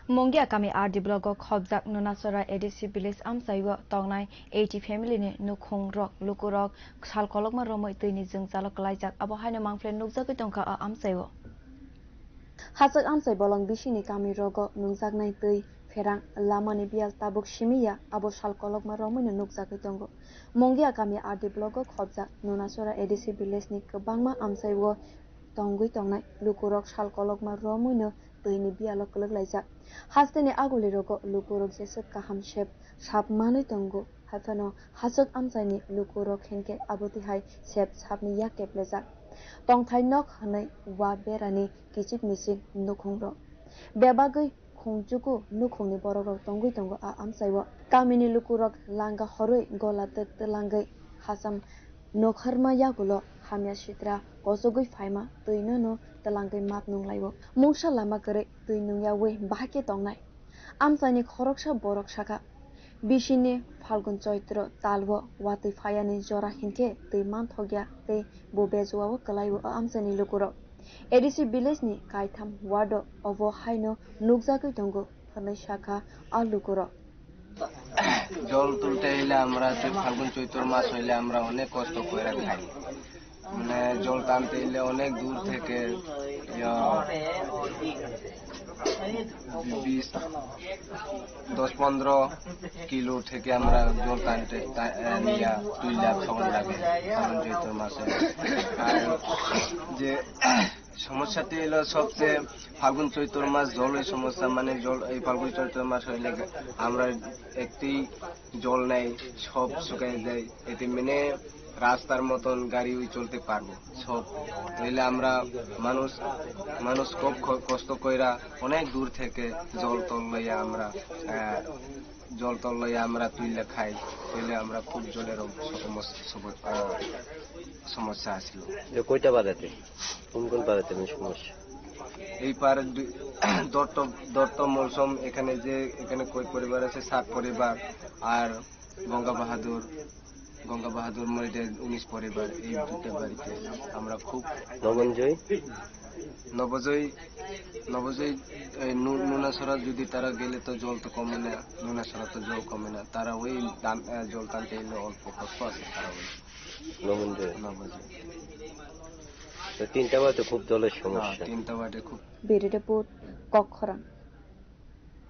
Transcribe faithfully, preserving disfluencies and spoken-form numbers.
Mongia kami R D block o khobjak Nunasora A D C village amchai o tongnai eighty family ni nukhung rok luku rok sal kolokma romwi twi ni jwngjal o kwlaijak. Abo haino mangphle nukjagwi tongkha o amchai o. Hachwk amchai bolong bisini kami rogo nungjaknai twi pherang lamani biyal tabuk simi ya, abo sal kolokma romwino nukjagwi tongo. Mongia kami R D block o khobjak Nunasora A D C village ni kwbangma amchai o tongwi tongnai lukurok sal kolokma romwino twi ni biyalo kwlwk laijak. Hasteni aguli rogo lukurok jeswk kaham sep sap manwi tongo, haiphano hachwk amchaini lukurok hinkhe abo twi hai sep sapni yak keplejak. Tongthai nok hwnwi wa berani kichik michik nukhungrok. Bebagwi khungchuku nukhungni borokrok tongwi tongo a amchaio. Kamini lukurok langa horwi gola twk twlangwi hacham nokharma yagulo hamya sitra kochogwi phaima twinono twlangwi map nunglaio. Mungsa lama kwrwi twi nungyawi bahai khe tongnai. Amchaini khoroksa borok sakha, bisini Phalgun Choitro talbo watwi phayani jora hinkhe twi manthokya tei bo bejuao kwlaio a amchaini lukurok. A D C village ni kaitham ward o obo haino nukjagwi tongo hwnwi sakha a lukurok. জল তুলতে এলে আমরা যে ফাল্গুন চৈত্র মাস হইলে আমরা অনেক কষ্ট করে খাই। মানে জল টানতে এলে অনেক দূর থেকে, ইয়া, বিশ, দশ পনেরো কিলো থেকে আমরা জল টানতে তা-, আহ, নিয়ে তুইলা খাওয়ান লাগে ফাল্গুন চৈত্র মাসে। আর যে সমস্যাটি হলো সবচেয়ে ফাল্গুন চৈত্র মাস জলের সমস্যা, মানে জল, এই ফাল্গুন চৈত্র মাস হইলে আমরা একটি জল নেই, সব শুকিয়ে যায়। এতে মানে রাস্তার মতন গাড়ি ওই চলতে পারবো সব। তাইলে আমরা মানুষ, মানুষ খুব খ-, কষ্ট কইরা অনেক দূর থেকে জল তল লইয়া আমরা, আহ, জল তল লইয়া আমরা তুইলে খাই, তাইলে আমরা খুব জলের সমস্যা, আহ, সমস্যা আছিল। যে কয়টা বাজাতে? কোন কোন বাজাতে মানে সমস্যা? এই পার দুই, দত্ত, দত্ত মৌসুম এখানে যে, এখানে কয় পরিবার আছে? সাত পরিবার। আর গঙ্গা বাহাদুর, গঙ্গা বাহাদুর মরিদের উনিশ পরিবার, এই দুটো বাড়িতে আমরা খুব নবঞ্জয়? নবজয়, নবজয়, এই নু-, নুনাছড়া যদি তারা গেলে তো জল তো কমে না, নুনাছড়া তো জল কমে না, তারা ওই দান-, আহ, জল টানতে এলে অল্প কষ্ট আছে তারা ওই। নবঞ্জয়? নবজয়। তো তিনটা বাড়িতে খুব জলের সমস্যা। হ্যাঁ, তিনটা বাড়িতে খুব। Bureau Report, Kokkhorang.